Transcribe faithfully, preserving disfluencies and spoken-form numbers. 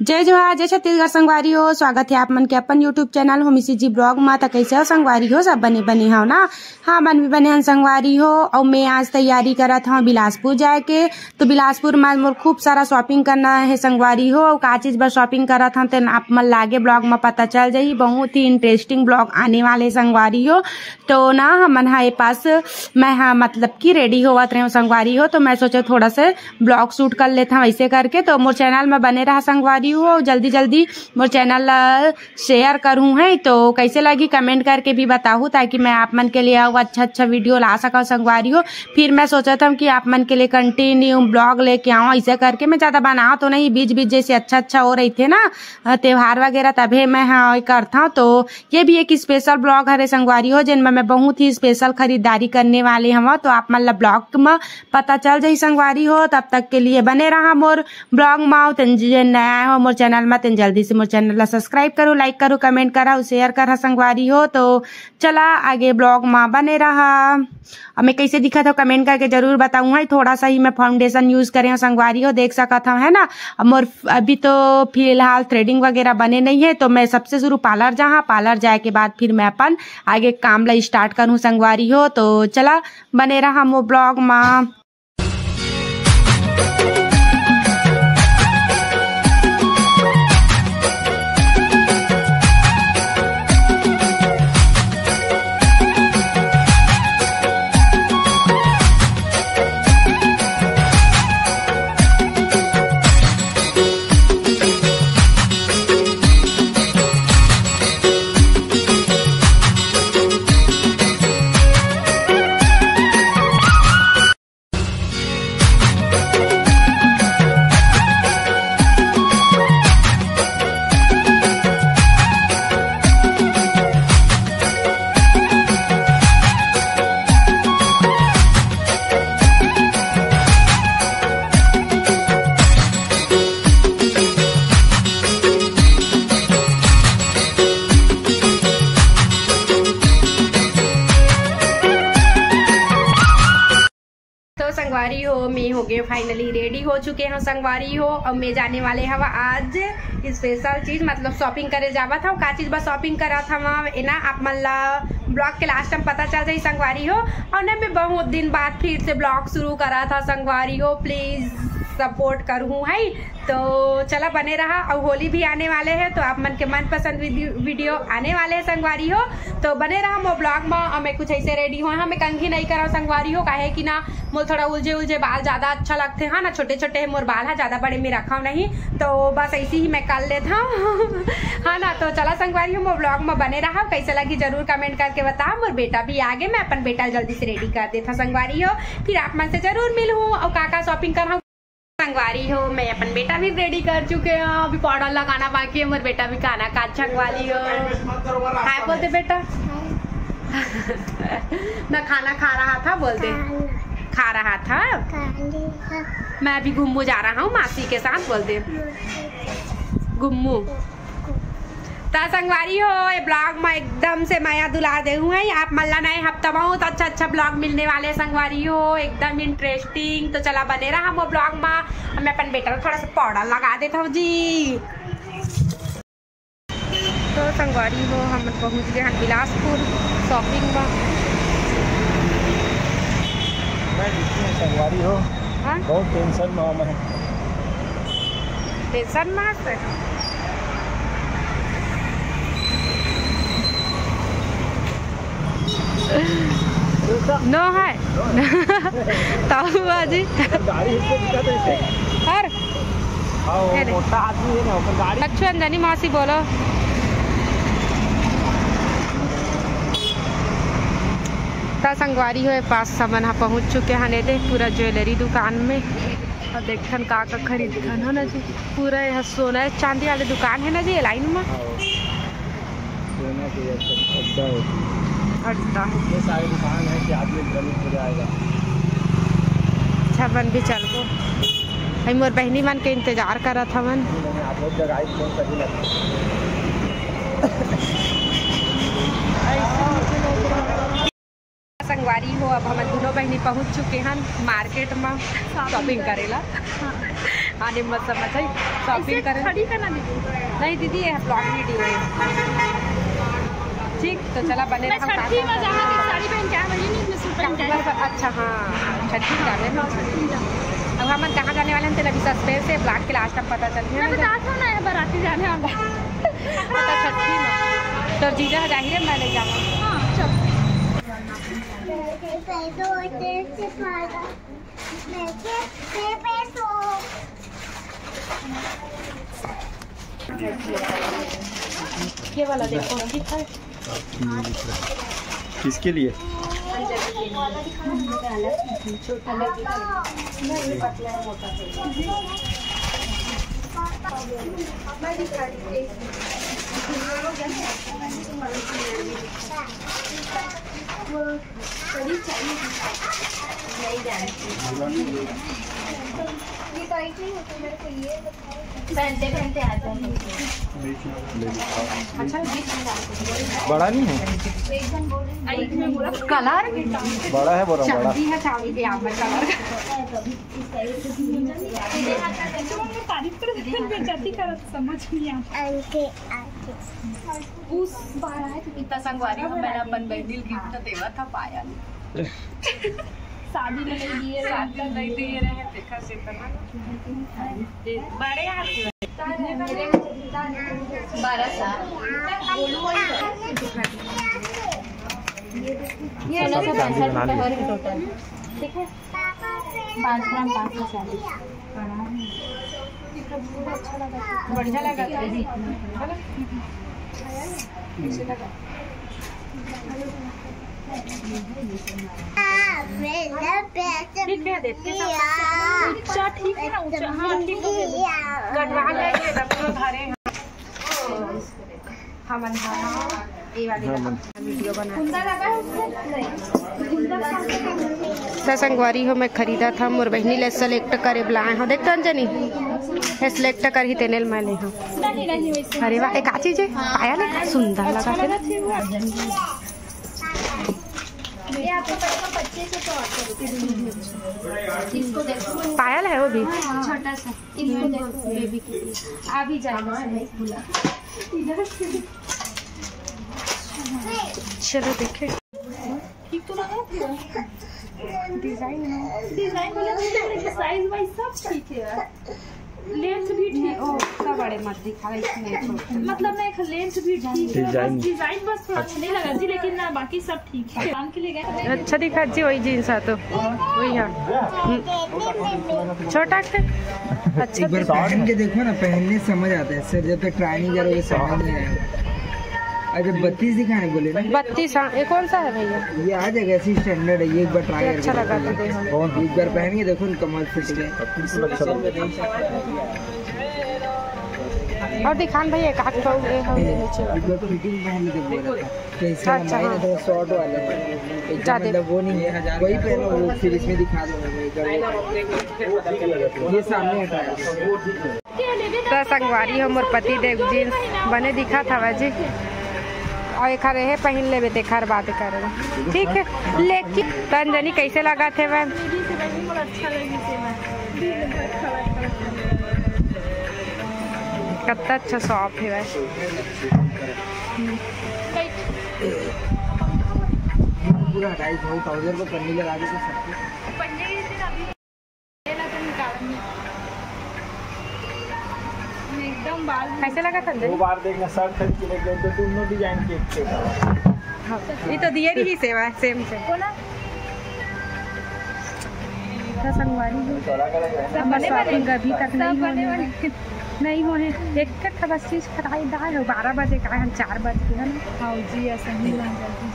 जय जोहार, जय छत्तीसगढ़ संगवारी हो। स्वागत हे आप मन के अपन YouTube channel Homi CG blog मा। त कइसे हो संगवारी हो? सब बने बने हो ना? हाँ, मन भी बने हन संगवारी हो। अउ मैं आज तैयारी करत हव बिलासपुर जाए के। तो बिलासपुर मा मोर खूब सारा शॉपिंग करना हे संगवारी हो। अउ का चीज बर शॉपिंग करत हव तेन आप मन ला आगे ब्लॉग मा पता चल जाही। बहुत ही इंटरेस्टिंग ब्लॉग आने वाले हे संगवारी हो। तो ना हमन हा ए पास, मैं हा मतलब कि रेडी होवत रहेंव संगवारी हो। तो मैं सोचे थोड़ा से ब्लॉग शूट कर लेत हव ऐसे करके। तो मोर चैनल में बने रहा संगवारी हो, जल्दी जल्दी मोर चैनल ला शेयर करहूँ है। तो कैसे लगी कमेंट करके भी बताहू, ताकि मैं आप मन के लिए अउ अच्छा अच्छा वीडियो ला सकव संगवारी हो। फिर मैं सोचत हव कि आप मन के लिए कंटिन्यू ब्लॉग लेके आऊँ, ऐसे करके मैं ज़्यादा बनाओ तो नहीं, बीच बीच जैसे अच्छा अच्छा हो रही थे ना, अ, त्योहार वगैरह तभे मैं हाँ करता हूँ। तो ये भी एक स्पेशल ब्लॉग हरे संगवारी हो, जेन में मैं बहुत ही स्पेशल खरीदारी करने वाले हव। तो आप मन ला ब्लॉग में पता चल जाही संगवारी हो। तब तक के लिए बने रहा मोर ब्लॉग मा। अउ तेन जेन नया हो मोर चैनल मा, तेन जल्दी से मोर चैनल ला सब्सक्राइब करो, लाइक करो, कमेंट करा, शेयर करा संगवारी हो। तो चला आगे ब्लॉग मा बने रहा। अब मैं कैसे दिखत हव कमेंट करके जरूर बताऊँ है। थोड़ा सा ही मैं फाउंडेशन यूज करे हव संगवारी हो, देख सकत हव है ना। अब मोर अभी तो फिलहाल थ्रेडिंग वगैरह बने नहीं है, तो मैं सबसे शुरू पार्लर जाहा, पार्लर जाए के बाद फिर मैं अपन आगे काम ला स्टार्ट करूँ संगवारी हो। तो चला बने रहा मोर ब्लॉग मा। तो संगवारी हो, मैं हो गए, फाइनली रेडी हो चुके हव संगवारी हो। अब मैं जाने वाले हव आज स्पेशल चीज, मतलब शॉपिंग करे जावत हव। का चीज बस शॉपिंग करत हव, ए ना आप मन ला ब्लॉग के लास्ट में पता चल जाही संगवारी हो। अउ ना मैं बहुत दिन बाद फिर से ब्लॉग शुरू करत हव संगवारी हो, प्लीज सपोर्ट करहू है। तो चला बने रहा। अउ होली भी आने वाले है, तो आप मन के मनपसंद वीडियो आने वाले है संगवारी हो। तो बने रहा मोर ब्लॉग में। अउ मैं कुछ ऐसे रेडी होए हव, मैं कंघी नहीं करव संगवारी हो, काहे कि ना मोर थोड़ा उलझे उलझे बाल ज्यादा अच्छा लगथे, हाँ ना, छोटे छोटे है मोर बाल है, ज्यादा बड़े में रखव नहीं। तो बस ऐसे ही मैं कर लेत हव। हाँ ना, तो चला संगवारी हो, मोर ब्लॉग में बने रहा। कैसे लगी जरूर कमेंट करके बता। मोर बेटा भी आगे, मैं अपन बेटा जल्दी से रेडी कर देत हव संगवारी हो, फिर आप मन से जरूर मिलहूँ। अउ का का शॉपिंग करहूँ संगवारी हो, मैं अपन बेटा भी रेडी कर चुके हव, अभी पाउडर लगाना बाकी है। मोर बेटा भी खाना खा संगवारी हो। हाय बोल दे बेटा। मैं खाना खा रहा था बोल दे। खा रहा था। मैं अभी घूमू जा रहा हूँ मासी के साथ बोल दे। घूमू। त संगवारी हो, ये ब्लॉग में एकदम से मया दुलार देहू है। आप मन ला नए हफ्ता बहुत अच्छा अच्छा ब्लॉग मिलने वाले संगवारी हो, एकदम इंटरेस्टिंग। तो चला बने रहा मोर ब्लॉग में। मैं अपन बेटा ला थोड़ा सा पाउडर लगा देत हव जी। तो संगवारी हो, हम पहुंच गए हैं बिलासपुर शॉपिंग में। मैं बिल्कुल संगवारी हो, हाँ? बहुत टेंशन में हूँ मैं। टेंशन में हंस रहे? नो है। ताऊ बाजी। गाड़ी इससे दिखा तो इसे। हर हाँ, वो अरे। मोटा आदमी है ना, ओकर गाड़ी। लक्ष्मी अंजनी मौसी बोलो। त संगवारी हो, पास हमन ह पहुंच चुके हन एदे पूरा ज्वेलरी दुकान में। अउ देखथन का का खरीदथन, है ना जी। पूरा यह सोना चांदी वाले दुकान है ना जी, ये लाइन में। हाँ, सोना के ये सब अड्डा है। अड्डा। इतने सारे दुकान है कि आदमी भ्रमित हो जाएगा। अच्छा, बन भी चलबो। भाई, मोर बहिनी मन के इंतजार करत हवन। आप लोग जगह आई, फोन कर दिला। संगवारी हो, अब हमन दोनों बहिनी पहुंच चुके हन मार्केट में शॉपिंग करेला। हाँ। आने मत समझ है, shopping इसे करे। खड़ी करना दीदी। नहीं दीदी, ये vlog video है। ठीक, तो चला बने मैं रहो, छठी में कहाँ जाना थी, साड़ी पहन के आ रही नहीं, मैं सूट पहन के आई। कहाँ पर? अच्छा, हाँ, छठी में जाने ना। अब हमन कहाँ जाने वाले हैं, तेला अभी suspense है, vlog के last में पता चल गया मैं ना। बता था ना, ये बाराती जाने वाला। पता छठी में। तो जीजा जाहिर है, मैं ले जाऊँगा। हाँ, चल। ये वाला देखो, ठीक है। किसके लिए? पहनते पहनते आ जाओ। बड़ा नहीं है? कलर बड़ा है, बड़ा, बड़ा। चांदी है, चांदी के यहाँ पर कलर। तारीफ कर, बेइज्जती करत, समझ नहीं आता। उस बार आए थे, इतना संगवारी हो, मैंने अपन बहनी ल gift देवा था, पायल। शादी में नहीं दिए रहे। शादी में नहीं दिए रहे, देखा से तो ना। ये बड़े हाथ में। बारह साल। ये सोलह सौ पैंसठ रुपये है total। ठीक है। पाँच ग्राम पाँच सौ चालीस। बढ़िया लगा था। ठीक है, देखते हैं। ऊंचा ठीक है ना, ऊंचा, हाँ, ठीक हो गया। कटवा लेंगे, तब तो धरे हैं। हमन ह ये वाले ला video बना। त संगवारी हो, मैं खरीदत हंव, मोर बहिनी ले select करे बर लाए हंव। देख तो अंजनी, ये select करही तेने ल मैं ले हंव। अरे वाह, एक आ चीज है, पायल है, सुंदर लगा थे। पायल है वो भी। छोटा सा। इनको देखो, बेबी के लिए। आ भी जाएगा। चलो देखें। ठीक तो लगा पूरा। डिजाइन है। डिजाइन बोले तो, लेकिन साइज वाइज सब ठीक है यार। लेंथ भी ठीक। ओ, सब बड़े मत दिखावे इसमें। मतलब, मैं एक लेंथ भी ठीक है, बस डिजाइन। डिजाइन बस थोड़ा अच्छा नहीं लगा जी, लेकिन ना, बाकी सब ठीक है। काम के लिए गए। अच्छा दिखा जी, वही जींस है तो वही है। हम्म। छोटा के अच्छा एक बार पहन के देखो ना, पहनने से समझ आता है सर, जब तक ट्राई नहीं करोगे समझ नहीं आएगा। अच्छा, बत्तीस दिखाने बोले ना। बत्तीस, हाँ। ये कौन सा है भैया? ये आ जाएगा, ऐसी स्टैंडर्ड है, ये एक बार ट्राई ये करके अच्छा लगा देखो। तो देखो। एक बार पहन के देखो ना, कमाल फिटिंग है। और दिखान भैया, एक आध ठो ये हम ये नीचे वाला। एक बार फिटिंग पहन के देखो। तो इसका अच्छा, लंबाई ना हाँ। थोड़ा शॉर्ट वाला है, एकदम ज्यादा। मतलब वो नहीं है, वही पहनो, वो फिर इसमें दिखा दो, मैं इधर वो। ये सामने हटा दो। त संगवारी हो, मोर पति देव जींस बने दिखत हवय जी, अउ एखर एहे पहिन लेबे तेखर बात करबे, ठीक है। लेकिन त अंजनी कैसे लगत हे वह? अच्छा लगी से मैं। कत्ता अच्छा शॉप हे वह। पूरा ढाई सौ थाउजेंड को पन्नी लगा दी तो सब कुछ। एकदम बाल कैसे लगा था? दो बार देखना, शर्ट खरीद के लेके तो दोनों डिजाइन के एक सेट है। हाँ, ये तो दिए रही सेवा, सेम सेम। बोला? तो संगवारी हो। तो अलग अलग है। सब हमर बने बने। शॉपिंग अभी तक सब नहीं बने होने बने। नहीं होने। एक एक ठा बस चीज खरीदाए हो, बारह बजे का हम चार बजे है ना। हाँ जी, ऐसा ही ना जल्दी।